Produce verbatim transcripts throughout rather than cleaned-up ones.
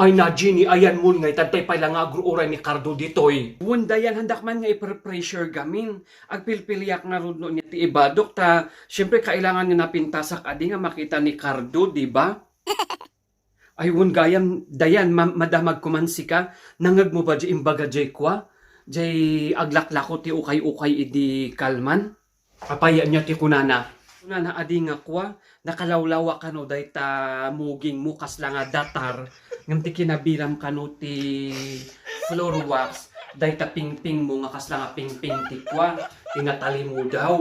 Ay na, Jenny, ayan mo ngay, tantay pay la nga agruray ni Cardo ditoy. Wen, Dayan, handak man nga iper-pressure gamin. Agpilpiliak ngarud no ania ti ibadok, ta, siyempre, kailangan nga napintasak adi nga makita ni Cardo, di ba? Ay, wen gayam, Dayan, ma-, madamag ko man sika. Nangngeg mo ba di imbaga jay kua? Jay aglaklako ti ukay-ukay idi kalman? Apay, ania ti kunana? Kunana adi nga kua, nakalawlawa kano dayta muging mo kasla nga datar, ngem ti kinabiram kano ti floor wax, dayta pingping mo nga kasla nga pingping ti kua, ti natalimudaw.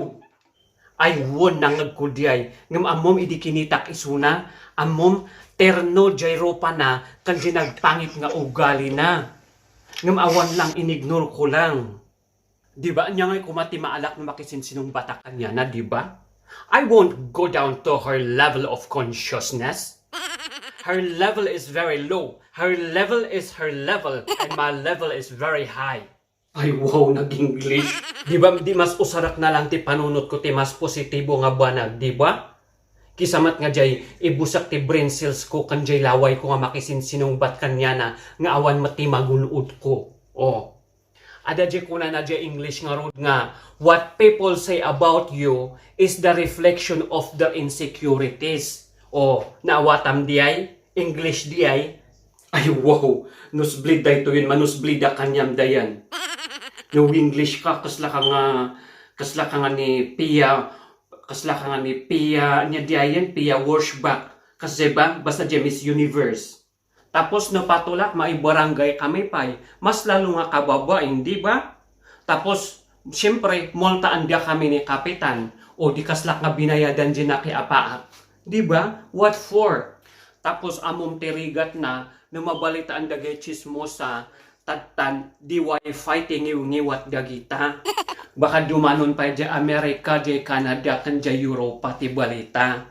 Ay, wen, nangngegko diay, ngem ammom idi kinitak isuna, ammom, terno jay rupana, ken jay nagpangit nga ugalina. Ngem awan lang, inignore ko lang. Di ba? Ania ngay koma ti maalak no makisinsinungbatak kaniana, di ba? I won't go down to her level of consciousness. Her level is very low. Her level is her level, and my level is very high. Ay, wow, nag-English. Di ba, di mas usarak na lang ti panunot ko ti mas positibo nga banag, di ba? Kisa met nga jay ibusak ti brain cells ko ken jay laway ko nga makisinsinungbat kaniana nga awan met ti magun-od ko. Oh. Adda jay kunana jay English ngarud nga, "What people say about you is the reflection of their insecurities." Oh, naawatam diay? English diay? Ay, wow! Nosebleed daytoyen, manosebleed a kaniam, Dayan. No English ka, kasla ka nga, kasla ka nga ni Pia, kasla ka nga ni Pia, ania diayen, Pia Wurtzbach. Kas diay ba? Basta diay Miss Universe. Tapos no patulak, maibarangay kami pay, mas lalo nga kababain, di ba? Tapos, siyempre, multaan da kami ni Kapitan, o di kaslak nga binayadan di nakiapaak. Di ba? What for? Tapos, ammom ti rigatna, no mabalitaan dagiti chismosa, tattan, di wifi ti ngiwngiwat dagita. Baka dumanon pay di America, di Canada, ken di Europa ti balita.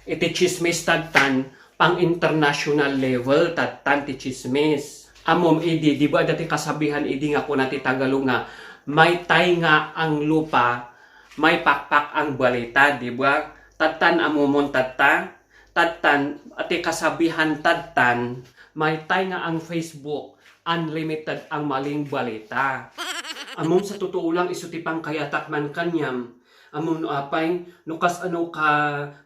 Iti chismis tattan, pang-international level tattan ti chismis. Ammom idi, di ba, adda ti kasabihan idi nga kuna ti Tagalog nga, "Maytay nga ang lupa, maipakpak ang balita," di ba? Tattan, ammomon tatta, tattan, ti kasabihan tattan, "Maytay nga ang Facebook, unlimited ang maling balita." Ammom, sa totoo lang, isu ti pangkayatak man kaniam, Ammom no apay, no kasano ka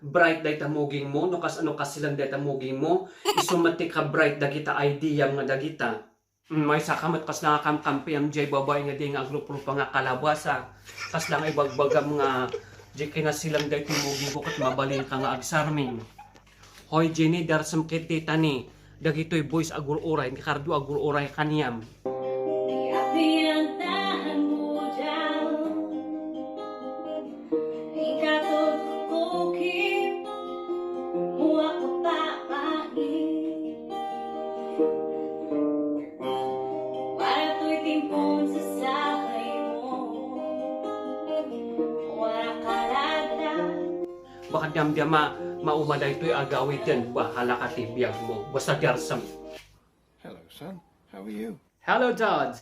bright dayta mugingmo, no kasano ka silang dayta mugingmo, isu met ti ka bright dagita ideam nga dagita. Mm, maysa ka met kasla nga kamkampiam jay babai nga di nga agruprupa nga kalabasa. Kasla nga ibagbagam nga di kinasilang dayta mugingko ket mabalinka nga agsarming. Hoy, Jenny, darsem ketdi tani. Dagitoy boys agur-uray, ni Cardo agur-uray kaniam. Di apian tahan mo dyan. Ikatod ko kit, mua ko pa mahi. Para to'y timpon sa sabay mo. Wala ka lata. Baka damdama, mauma daytoy agawiden, bahala ka ti biagmo. Basta darsem. Hello, son. How are you? Hello, Dad.